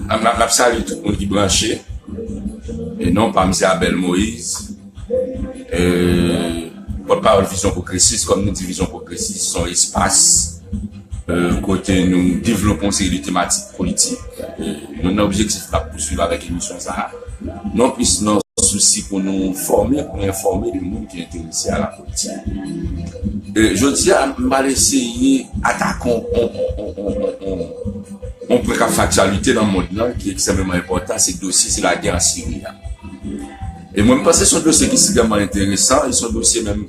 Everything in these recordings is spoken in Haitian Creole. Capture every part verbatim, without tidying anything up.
N ap, n ap, n ap salye tout moun ki branche. E non pa m se Abel Moïse, e, pòtpawòl Vizyon Pwogresis. Kòm nou di, Vizyon Pwogresis se yon espas, e, kote nou devlope yon seri de tematik politik. E, youn nan objektif n ap pouswiv avèk emisyon sa a, non plis nan sousi pou nou fòme, pou nou enfòme de moun ki enterese a la politik. E, jodi a, m pral eseye atake yon, yon, yon, yon, yon, yon, yon pwen k ap fè aktyalite nan mond lan, ki ekstrèmeman enpòtan, se dosye, se lagè an Siri a. E mwen, m panse se yon dosye ki ekstrèmeman enteresan, e se yon dosye menm,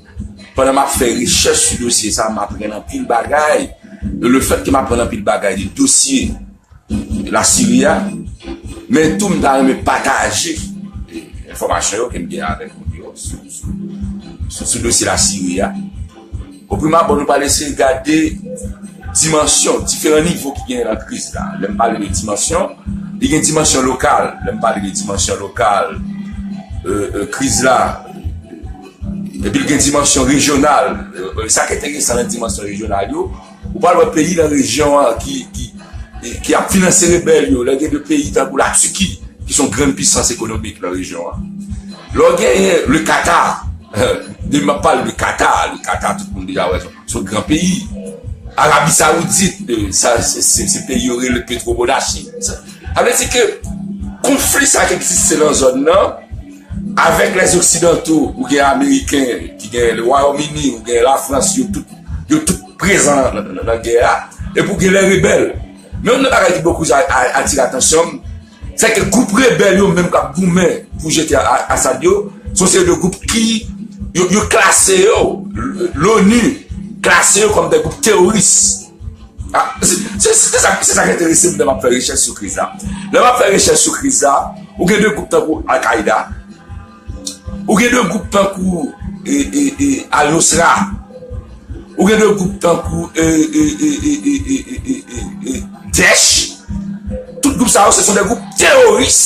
pandan m ap fè rechèch sou dosye sa, m aprann anpil bagay. E lefètke m aprann anpil bagay de dosye la Siri a, men tou m ta renmen pataje, e, enfòmasyon yo ke m gen avèk moun yo sou, sou, sou, sou dosye la Siri a. O prime abò, nou pral eseye gade dimansyon, diferan nivo ki genyen nan kriz la. Lè m pale de dimansyon, li gen dimansyon lokal. Lè m pale de dimansyon lokal, e, e, kriz la, epi l gen dimansyon rejyonal. E, e, sa ki enteresan nan dimansyon rejyonal yo, ou pral wè peyi nan rejyon an ki, ki, ki ap finanse rebèl yo. Lè gen de peyi tankou Latiki, ki se yon grann pisans ekonomik nan rejyon an. Lè w genyen le Qatar, de m ap pale de Qatar, le Qatar, tout moun deja wè, se yon gran peyi. Arabi Saoudit, e, sa, se, se, se peyi yo rele petwomonachi. Sa, sa vle di ke konfli sa ki egziste nan zòn nan, avèk lèzoksidanto, ou gen Ameriken, ki gen le Wayòm Ini, ou gen Lafrans, yo tout, yo tout prezan nan, nan, nan, nan gè a. Epi ou gen lè rebèl. Men yon bagay ki bokou a, a, atire atansyon m, se ke gwoup rebèl yo menm k ap goumen pou jete A-, Assad yo, se yon seri de gwoup ki yo, yo klase yo, l'ONU klase yo kòm de gwoup teworis. A, se, se, se sa, se sa ki enterese m lè m ap fè rechèch sou kriz la. Lè m ap fè rechèch sou kriz la, ou gen de gwoup tankou Al-Qaida, ou gen de gwoup tankou, e, e, e, Al-Nusra, ou gen de gwoup tankou, e, e, Daesh. Tout gwoup sa yo, se son de gwoup teworis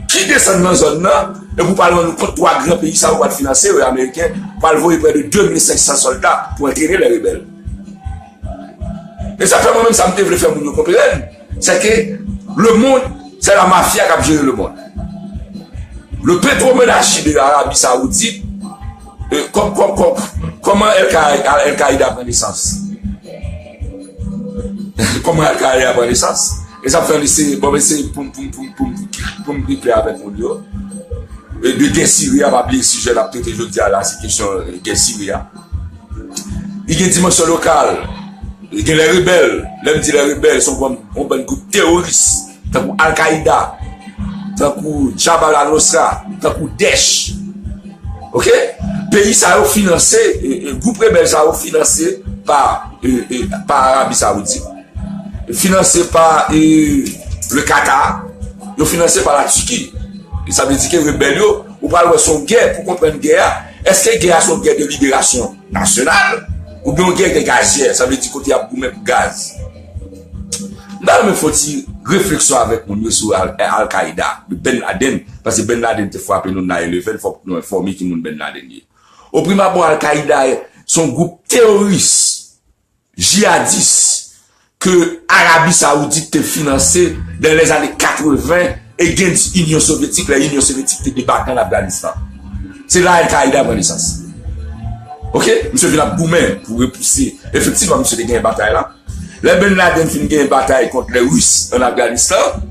ki desann nan zòn nan, e pou pral rann nou kont twa gran peyi sa yo pral finanse yo, e Ameriken pral voye prè de de mil senk san sòlda pou antrene lè rebèl. E sa fè mwen menm sa m te vle fè moun yo konprann, se ke lemonn, se la mafya k ap jere lemonn. Le petwomonachi de Arabi Saoudit, e, kò-, kò-, kò-, kòman Al-Qaida, Al-Qaida pran nesans? Kòman Al-Qaida pran nesans? E sa fè li se, bon, men se pou m, pou m, pou m, pou m, pou m pi klè avèk moun yo. E de gè Siri a, pa bliye sijè n ap trete jodi a la, se kesyon, e, gè Siri a. Li gen dimansyon lokal, li gen lè rebèl. Lè m di lè rebèl, se yon bann, yon bann gwoup teworis, tankou Al-Qaida, tankou Jabhat al-Nusra, tankou Daesh. Oke? Peyi sa yo finanse, e, e, gwoup rebèl sa yo finanse pa, e, e, pa Arabi Saoudit, finanse pa, e, le Qatar, yo finanse pa la Turquie. E sa vle di ke rebèl yo, ou pral wè se yon gè, pou konprann gè a, èske gè a se yon gè de liberasyon nasyonal, oubyen yon gè de gazyè, sa vle di kote y ap goumen pou gaz? M ta renmen fè yon ti refleksyon avèk moun yo sou Al-, Al-Qaida, de Ben Laden, paske Ben Laden te frape nou nan eleven, fòk nou enfòme ki moun Ben Laden ye. O prime abò, Al-Qaida se yon gwoup teworis, jihadis, ke Arabi Saoudit te finanse dan lèzane katreven e gen Inyon Sovyetik, lè Inyon Sovyetik te debake ann Afganistan. Se la Al-Qaida pran nesans. Oke? Misye vin ap goumen pou repouse. Efektivman, misye te genyen batay la. Lè Ben Laden fin genyen batay kont lè Ris ann Afganistan,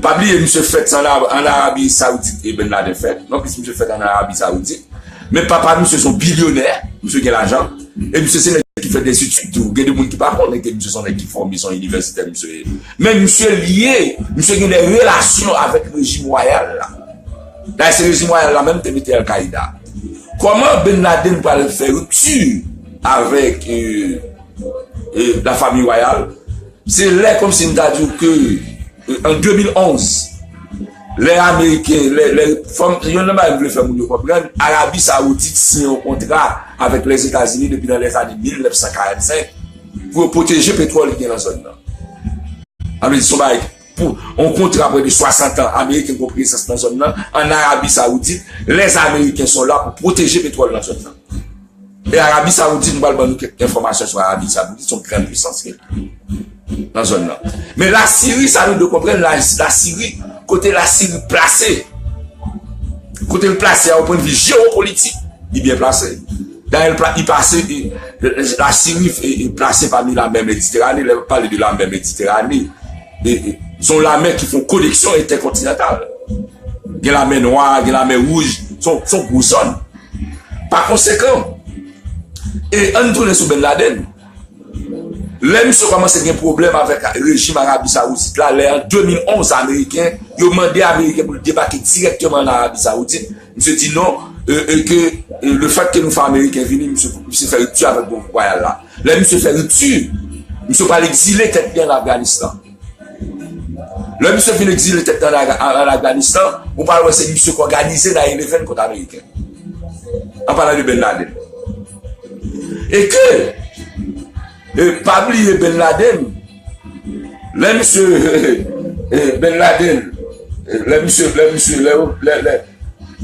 pa bliye misye fèt ann Ara-, ann Arabi Saoudit e Ben Laden fèt. Non plis misye fèt ann Arabi Saoudit. Men papa misye se yon bilyonè, misye gen lajan. E misye se nèg ki fè de etid tou. Gen de moun ki pa konnen ke misye se yon nèg ki fòme, se yon inivèsitè misye ye. Men misye lye, misye gen de relasyon avèk rejim wayal la. Dayè se rejim wayal la menm te mete Al-Qaida. Kòman Ben Laden pral fè ripti avèk, e, e, la famiy wayal? Se lè kòmsi m ta di w ke, e, an de mil onz, lè Ameriken, lè, lè, fò m, youn nan bagay m vle fè moun yo konprann, Arabi Saoudit siyen yon kontra avèk Lèzetazini depi nan lèzane mil nèf san karannsenk pou yo pwoteje petwòl ki gen nan zòn nan. Sa vle di se yon bagay pou yon kontra prè de swasant an, Ameriken pran prezans nan zòn nan, an Arabi Saoudit, lèzameriken son la pou pwoteje petwòl nan zòn nan. E Arabi Saoudit, m pral ban nou kèk enfòmasyon sou Arabi Saoudit, se yon grann pisans ke nan zòn nan. Men Lasiri, sa nou dwe konprann, la, Lasiri, kote Lasiri plase, kote l plase a, o pwennvi jewopolitik, li byen plase. Dayè, li pla- li pase, e, Lasiri, e, e, plase pami lamè Mediterane. Lè yo pale de lamè Mediterane, e, e, se yon lamè ki fè yon koneksyon entèkontinantal. Gen lamè nwa, gen lamè wouj, se yon, se yon gwo zòn. Pa konsekan, e ann tounen sou Ben Laden. Lè misye kòmanse gen pwoblèm avèk rejim Arabi Sawoudit la, lè an de mil onz Ameriken, yo mande Ameriken pou l debake dirèkteman ann Arabi Sawoudit, misye di non, e, e ke, e, le fèt ke nou fè Ameriken vini, misye, misye fè ripti avèk gwoup wayal la. Lè misye fè ripti, misye pral egzile tèt li ann Afganistan. Lè misye fin egzile tèt li ann Afga- ann Afganistan, ou pral wè se misye k òganize nine eleven kont Ameriken. An palan de Ben Laden. E ke, e, pa bliye Ben Laden, lè misye, e, Ben Laden, e, lè misye, lè misye, lè, lè, lè,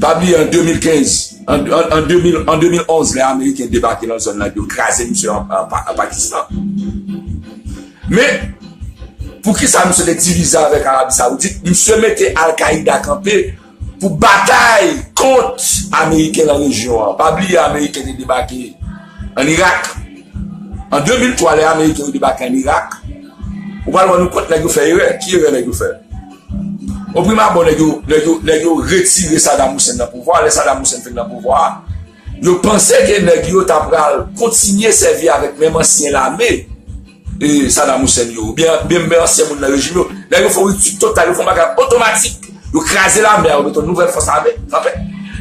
pa bliye an de mil kenz, an, an, an de mil, an de mil onz, lè Ameriken debake nan zòn nan, yo kraze misye an, an, Pa- an Pakistan. Men, poukisa misye te divize avèk Arabi Sawoudit? Misye mete Al-Qaida kanpe pou batay kont Ameriken nan rejyon an. Pa bliye, Ameriken te debake ann Irak. An de mil twa, lè Ameriken yo debake ann Irak, ou pral wè nou kont nèg yo fè erè. Ki erè nèg yo fè? O prime abò, nèg yo, nèg yo, nèg yo retire Saddam Hussein nan pouvwa. Lè Saddam Hussein fin nan pouvwa a, yo panse ke nèg yo ta pral kontinye sèvi avèk menm ansyen lame, e, Saddam Hussein yo, oubyen, oubyen menm ansyen moun nan rejim yo. Nèg yo fè yon ripti total, yo fè yon bagay otomatik. Yo kraze lame a, yo mete yon nouvèl fòs ame kanpe.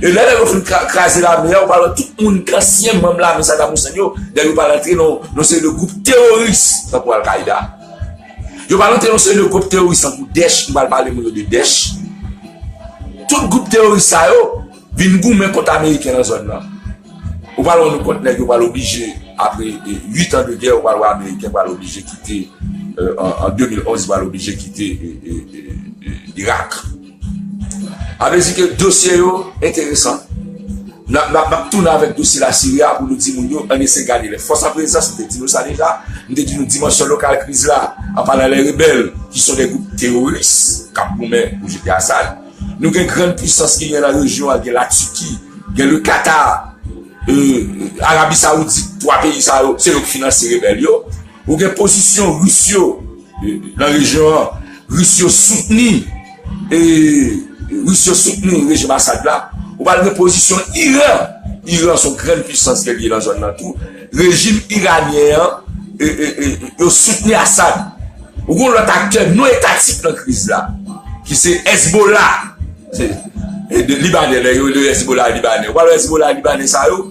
E lè nèg yo fin kra- kraze lame a, ou pral wè tout moun ki ansyen manm lame Saddam Hussein yo, nèg yo pral antre nan nan seri de gwoup teworis, tankou Al-Qaida. Yo pral antre nan seri de gwoup teworis tankou Daesh, m pral pale moun yo de Daesh. Tout gwoup teworis sa yo vin goumen kont Ameriken nan zòn nan. Ou pral rann ou kont nèg yo pral oblije, apre, e, uit an de gè, ou pral wè Ameriken pral oblije kite, e, an, an de mil onz, pral oblije kite, e, e, e, e, Irak. Sa vle di ke dosye yo enteresan. N ap, n ap, n ap tounen avèk dosye Lasiri a pou nou di moun yo, ann eseye gade lè fòs an prezans, m te di nou sa deja, m te di nou dimansyon lokal kriz la, an palan lè rebèl, ki se de gwoup teworis, k ap goumen pou jete Assad. Nou gen grann pwisans ki gen nan rejyon an, gen Latiki, gen le Qatar, e, Arabi Sawoudit, twa peyi sa yo, se yo k finanse rebèl yo. Ou gen pozisyon Ris yo, e, nan rejyon an, Ris yo soutni, e, Ris yo soutni rejim Assad la. Ou pral gen pozisyon Iran. Iran se yon grann pwisans ke l ye nan zòn nan tou. Rejim iranyen an, e, e, e, yo soutni Assad. Ou gen lòt aktè non etatik nan kriz la, ki se Hezbollah. Se, e, de Libanè, lè yo rele Hezbollah libanè. Ou pral wè Hezbollah libanè sa yo,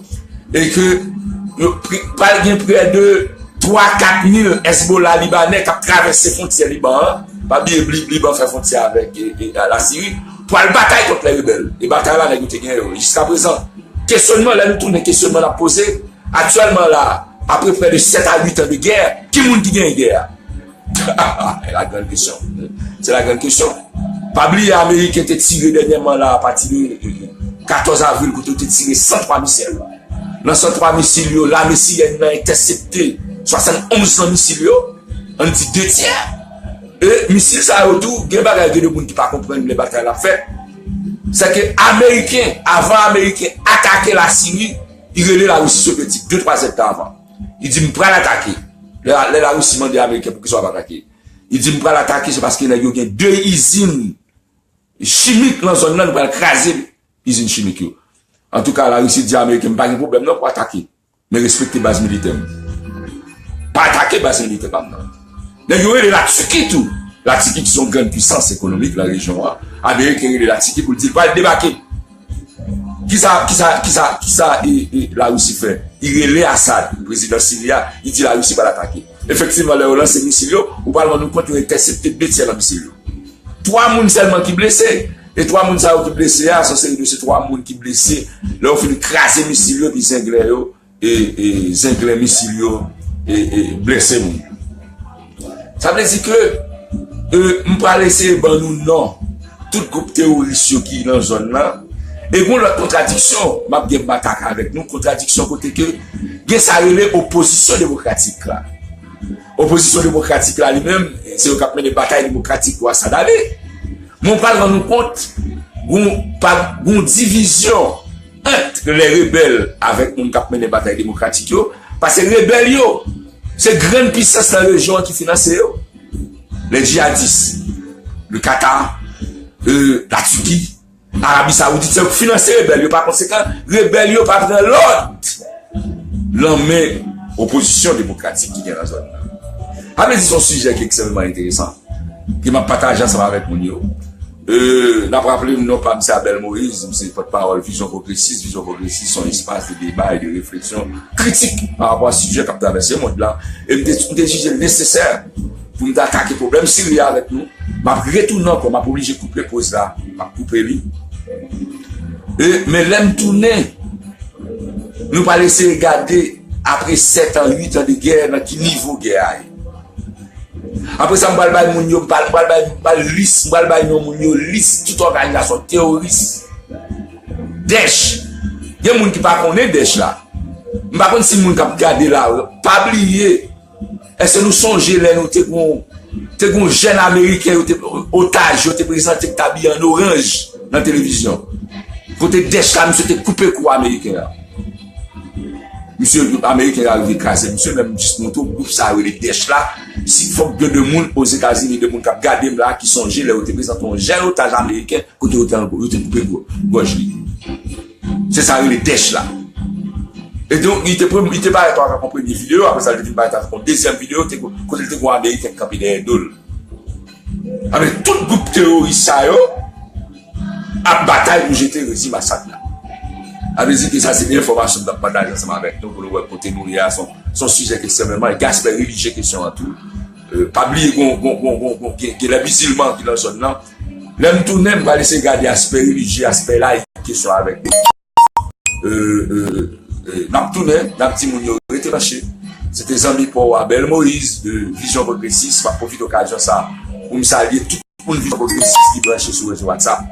e ke yo pri- pral gen prè de twa kat mil Hezbollah libanè k ap travèse fwontyè Liban an. Pa bliye, Li- Liban fè fwontyè avèk, e, e, Lasiri, pou al batay kont lè rebèl. E batay la, nèg yo te genyen yo. Jiskaprezan, kesyònman, lè nou tounen kesyònman n ap poze, aktyèlman la, apre prè de sèt a uit an de gè, ki moun ki genyen gè a? La grande question. Se la grande question. Pa bliye, Ameriken te tire dènyèman la, apati de, e, katòz avril, kote yo te tire san twa misil. Nan san twa misil yo, lame siryèn nan entèsepte swasannonz nan misil yo, ann di de tyè. E misil sa yo tou, gen bagay, gen de moun ki pa konprann lè batay la ap fèt. Se ke Ameriken, avan Ameriken atake Lasiri, li rele Larisi sovyetik, de twa zèdtan avan. Li di, "M pral atake." Lè, lè Larisi mande Ameriken, "Poukisa w ap atake?" Li di, "M pral atake, se paske nèg yo gen de izin chimik nan zòn nan, nou pral kraze izin chimik yo." Antouka, Larisi di Ameriken, "M pa gen pwoblèm non pou atake. Men respekte baz militè m. Pa atake baz militè pa m nan." Nèg yo rele Latiki tou. Latiki ki se yon grann pwisans ekonomik nan rejyon an. Ameriken rele Latiki pou l di l pral debake. Kisa, kisa, kisa, kisa, e, e, Larisi fè? Li rele Assad, prezidan Siri a, li di Larisi pral atake. Efektivman, lè yo lanse misil yo, ou pral rann ou kont yo entèsepte de tyè nan misil yo. Twa moun sèlman ki blese. E twa moun sa yo ki blese a, se yon seri de se twa moun ki blese lè yo fin kraze misil yo, epi Zenglen yo, e, e, Zenglen misil yo, e, e, blese moun. Sa vle di ke, e, m pral eseye ban nou non tout gwoup teworis yo ki nan zòn nan. E gen lòt kontradiksyon, m ap gen m atake avèk nou, kontradiksyon kote ke gen sa rele opozisyon demokratik la. Opozisyon demokratik la li menm, se yo k ap mennen batay demokratik pou Assad ale. Men w pral rann ou kont, gon, pa, gon divizyon ant lè rebèl avèk moun k ap mennen batay demokratik yo, paske rebèl yo, se grann pisans nan rejyon an ki finanse yo. Les djihadistes, le Qatar, euh, la Turquie, Arabi Saoudit, se yo k finanse rebèl yo. Pa konsekan, rebèl yo pa pran lòd nan men opozisyon demokratik ki gen nan zòn nan. Sa vle di se yon sijè ki ekstrèmman enteresan, ke m ap pataje ansanm avèk moun yo. Euh, n ap raple m non pa m se Abel Moïse, m se pòtpawòl Vizyon Pwogresis. Vizyon Pwogresis se yon espas de deba e de refleksyon kritik pa rapò a sijè k ap travèse mond lan. E m te, m te jije l nesesè pou m te atake pwoblèm Siri a avèk nou. M ap retounen ankò, m ap oblije koupe poz la, m ap koupe li. E, men lè m tounen, nou pral eseye gade, apre sèt an, uit an de gè, nan ki nivo gè a ye. Apre sa, m pral bay moun yo, m pral, m pral bay, m pral lis, m pral bay non moun yo, lis tout òganizasyon teworis. Dèch. Gen moun ki pa konnen Dèch la. M pa konn si moun k ap gade la, pa bliye. Èske nou sonje lè nou te gon, te gon jèn ameriken yo te, otaj yo te prezante ki t abiye an oranj nan televizyon? Kote Dèch la, misye te koupe kou ameriken an. Misye, ameriken yo arive kraze misye, men m jis montre w gwoup sa yo rele Dèch la. Si fòk gen de moun Ozetazini, de moun k ap gade m la, ki sonje lè yo te prezante yon jèn otaj ameriken, kote yo te, yo te koupe gò-, gòj li. Se sa yo rele Dèch la. E donk, li te, premye, li te parèt avèk yon premye videyo, apre sa, li te vin parèt avèk yon dezyèm videyo, te, kote li te gon ameriken k kanpe dèyè do l. Anben, tout gwoup teworis sa yo ap batay pou jete rejim Assad la. Sa vle di ke sa se de enfòmasyon m t ap pataje ansanm avèk nou pou nou wè kote nou ye a. Se yon, se yon sijè ki ekstrèmeman, e gen aspè relijye kesyon an tou. Euh, pa bliye gon, gon, gon, gon, gon, gen, gen lè mizilman ki nan zòn nan. Lè m tounen, m pral eseye gade aspè relijye, aspè layik kesyon avèk nou. Euh, euh, euh, n ap tounen, n ap di moun yo rete branche. Se te zanmi pa w Abel Moïse de Vizyon Pwogresis. M ap pwofite okazyon sa pou m salye tout moun Vizyon Pwogresis ki branche sou rezo WhatsApp.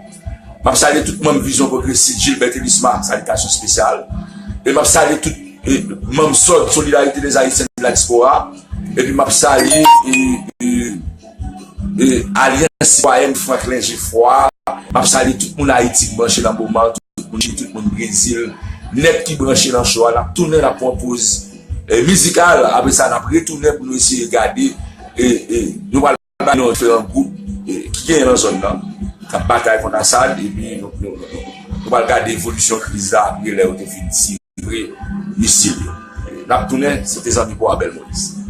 M ap salye tout manm Vizyon Pwogresis, Gilbert Elisma, salitasyon espesyal. E m ap salye tout, e, manm sòd Solidarité des Haïtiens de la Diaspora. Epi m ap salye, e, e, e, Alyans Sitwayèn Franklin Geffroy. M ap salye tout moun Ayiti k branche nan moman, tout moun Chili, tout moun Brezil, nèt ki branche nan cho a. N ap tounen, n ap pran poz, e, mizikal. Apre sa, n ap retounen pou nou eseye gade, e, e, nou pral bay non diferan gwoup, e, ki genyen nan zòn nan, k ap batay kont Assad, epi nou, nou, nou, nou pral gade evolisyon kriz la apre lè yo te fin tire misil yo. E, n ap tounen, se te zanmi pa w Abel Moïse.